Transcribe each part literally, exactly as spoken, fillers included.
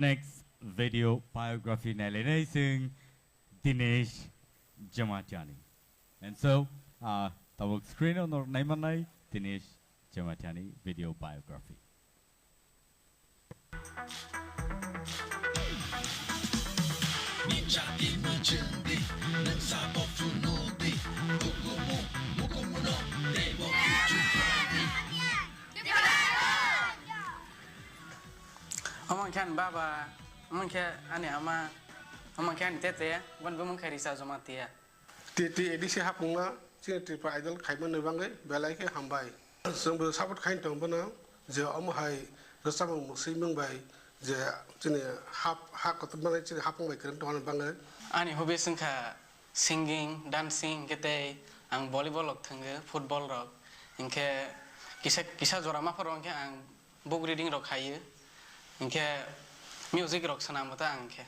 Next video biography nailainai chwng Dinesh Jamatiani. And so, uh, tabuk screen o norok naimanai Dinesh Jamatiani video biography. Omo khe ani baba, omo khe ani ama, omo khe ani tete, boni bumung khe Risa Jamatia. T T A D C hapungma chini Tripura Idol khaimani bagwi belai khe hambai. Chwngbo support khaini tongo bono je omo hai rwchapmung mwswimung bai je chini hap, ha kotorma chini hapung bai kwrwng tongmani bagwi. Ani hobbies wngkha singing, dancing, hinkhe tei ang volleyball rok thwngo, football rok. Hinkhe kisa, kisa jora mapharo hinkhe ang book reading rok khaio, hinkhe music rok swnambo ta ang khe.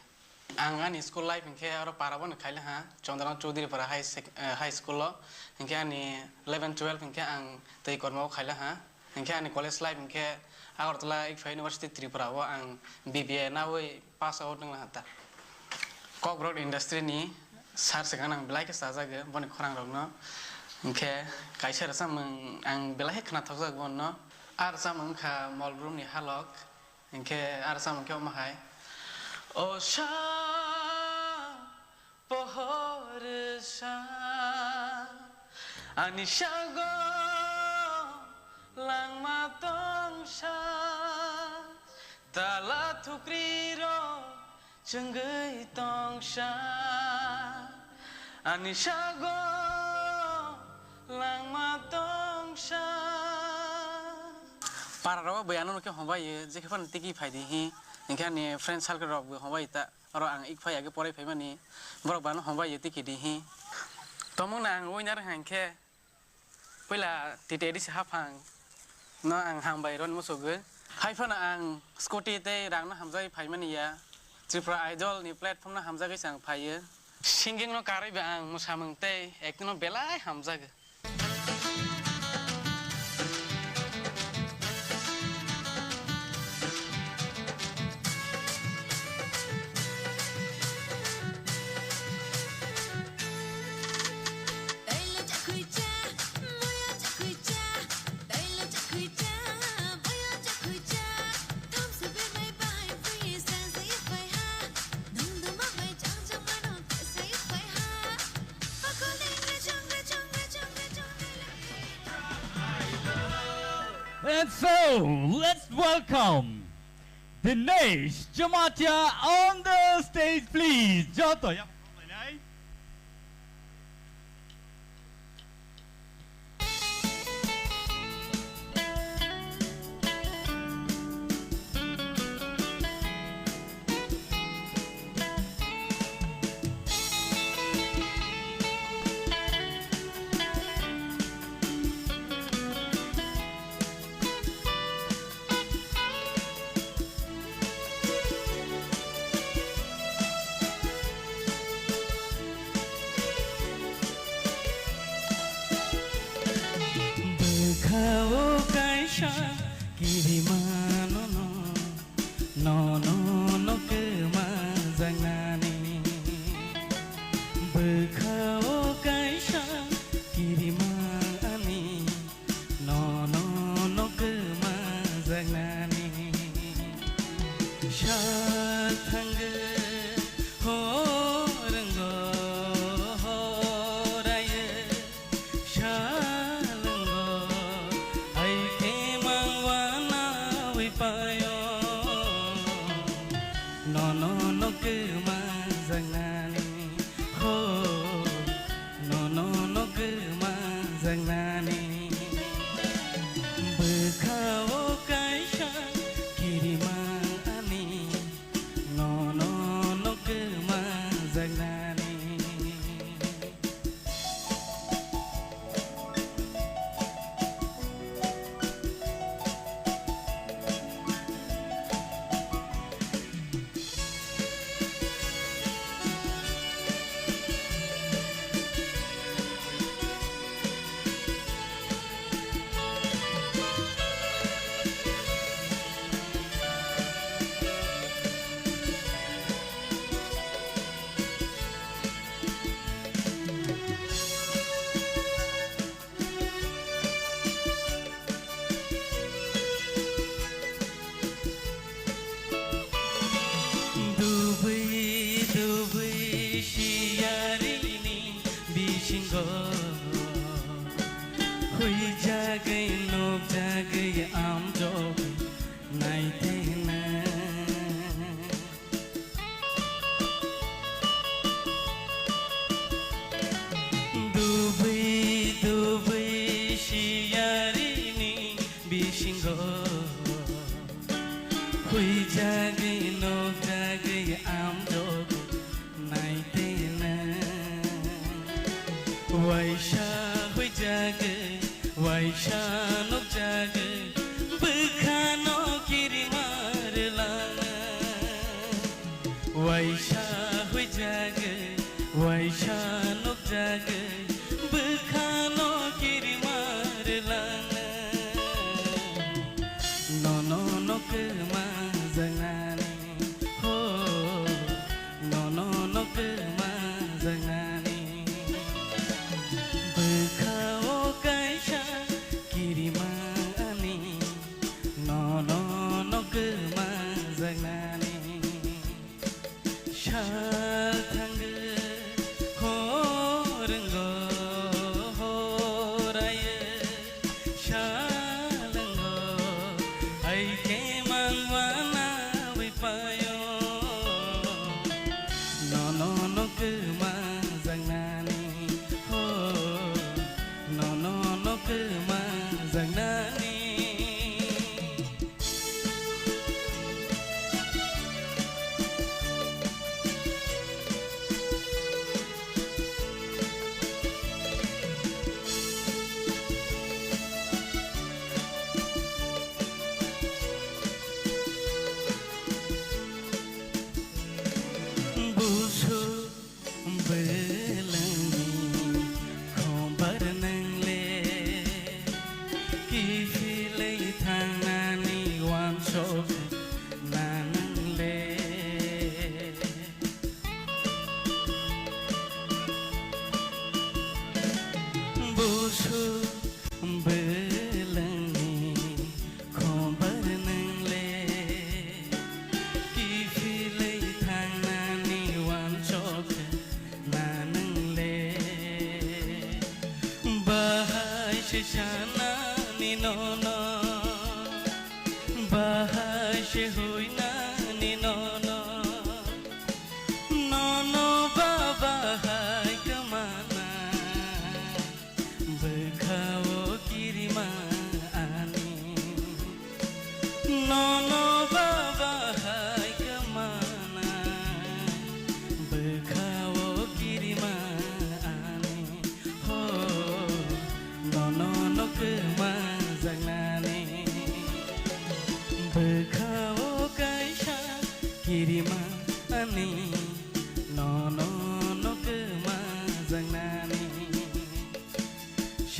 Ang ani school life hinkhe oro para bono khaila ha, Chandranath Chaudhary para high sec-, eh, high school o, hinkhe ani eleven twelve hinkhe ang tei kormo o khaila ha, hinkhe ani college life hinkhe Agartala Ikpha University Tripura o ang B B A nawi pass out wngla ha ta. Kokborok industry ni sir se gana ang belai khe chajago boni khorang rok no. Hinkhe kaisa rwchapmung ang belai khe khna thokjak bono. A rwchapmung wngkha Molbrum ni Halok. Hinkhe a rwchapmung khe omo hai. O sa pohor sa ani sago langma tong sa. Tala thukri rok chwngwi tongsa, ani sago langma tongsa. Para rok bai ano khe hombai ye, je khe phano tiki phai di hi, hinkhe ani friend circle rok bo hombai ta, oro ang ik phai age porai phai mani, borok bo ano hombai ye tiki di hi. Tomung na ang winner hinkhe, Puila T T A D C haphang no ang hambai rwna muchugwi. Hai phano ang scooty tei rang no hamjagwi phaimani ya. Tripura Idol ni platform no hamjagwi se ang phaiyo. Singing no karwi ba ang mwsamung tei acting no belai hamjago. And so, let's welcome Dinesh Jamatia on the stage, please. Joto, ya. Bwkha-o kaisa kirimano no, nono no kwmajaknani. Bwkha-o kaisa kirima ani, nono no kwmajaknani. Sak thangwi horwngo horayo. Salwngo hai khe mangwana wi paio, nono no kwmajaknani, ho, nono no kwmajaknani. Bwkha-o kaisa kirima ani, nono no kwmajaknani. Waisa huijagwi, waisa nukjagwi, bwkhano kirima rwlangna. Nono no kwma jangnani, ho, nono no kwma jangnani. Bwkhao kaisa kirima ani, nono no kwma jangnani. Sal thangwi hor wngwi horayo, sal wngwi hai khe mang wana wi paio. Nono no kwma jangnani, ho, nono no kwma jangnani. Busu belengni khombar nangle, kiphilwi thangnani wansok na nangle. Busu belengni khombar nangle, kiphilwi thangnani wansok na nangle. Bahai se sanani nono, bahai se huinani nono, nono ba bahai kwmana. Bwkhao kirima ani, nono ba bahai kwmana. Bwkhao kirima ani, ho, nono no kwma jangnani. Bwkhao kaisa kirima ani, nono no kwma jangnani.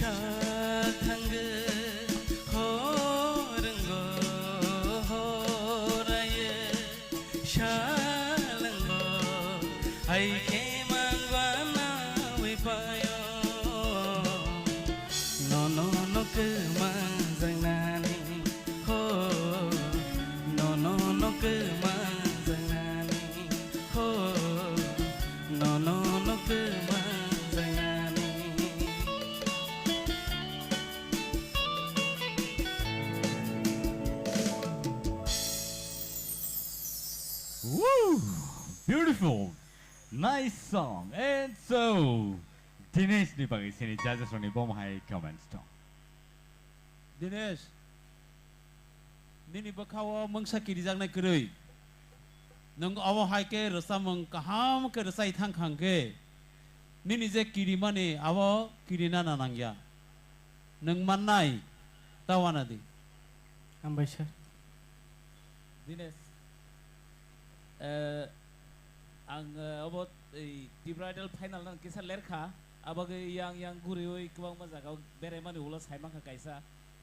Sal thangwi hor wngwi horayo, sal wngwi hai khe mang wana wi paio. Nono no kwma jangnani, ho, nono no kwma jangnani, ho, nono no kwma jangnani. Woo! Beautiful! Nice song! And so, Dinesh ni bagwi sini judges rokni bomo hai comments tong. Dinesh, nini bwkhao mungsa kirijaknai kwrwi. Nwng obo hai khe rwchapmung kaham khe rwchai thang kha hwnkhe, nini je kirimani abo kirina na nangya. Nwng mannai, ta wana di. Hambai sir. Dinesh, eh, ang, eh, obo, ei, Tipra Idol final nang kisa lerkha, abagwi yang yang guriwi kwbangma jagao beraimani ulo saimankha kaisa.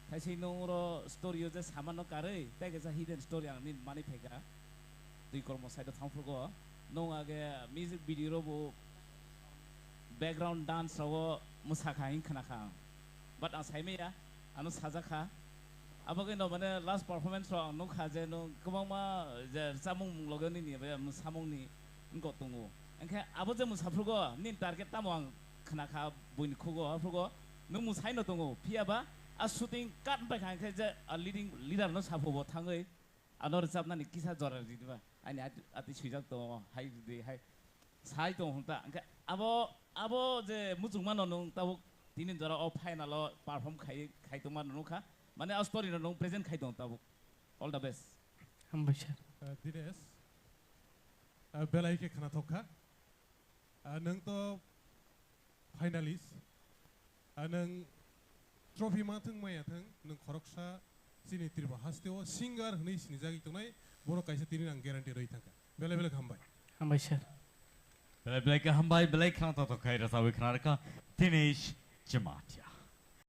Thaising nung oro story o je samano karwi, tei kaisa hidden story ang nini manwi phaikha. Twi kormo side o thangphrugo. Nung age music video robo background dance rogo mwsakha hing khnakha ang. But ang saimaya, ano sajakha. Abagwi no mane last performance rok ang nukha je no kwbangma je chamung mung loge nini be samung ni wngkok tongo. Hingkhe abo je mwsaphrugo nini target tamo ang khnakha buini khugo, aphrugo nwng mwsai no tongo. Phiya ba a shooting cut bai kha hingkhe je a leading leader no saphubo thangwi ano rwchapnani kisa jora ridiba. Ani ati, ati swijak tongo, hai ridi, hai. Sai tong hwn ta. Hwnkhe abo, abo je muchungmano nwng tabuk tini jora o final o perform khai, khai tongmano nukha. Mane a story no nwng present khai tong tabuk. All the best. Hambai sir. Uh, Dinesh, uh, belai khe khnathok kha. Uh, nwng to finalist. Ah, nwng trophy ma thwng maya thwng, nwng khoroksa chini Tripura haste o singer hwnwi sinijagwi tongnai, bono kaisa tini ang guarantee rwi thangkha. Belai belai hambai. Hambai sir. Belai belai khe hambai, belai khna to to khai rasawi khna rwkha Dinesh Jamatia.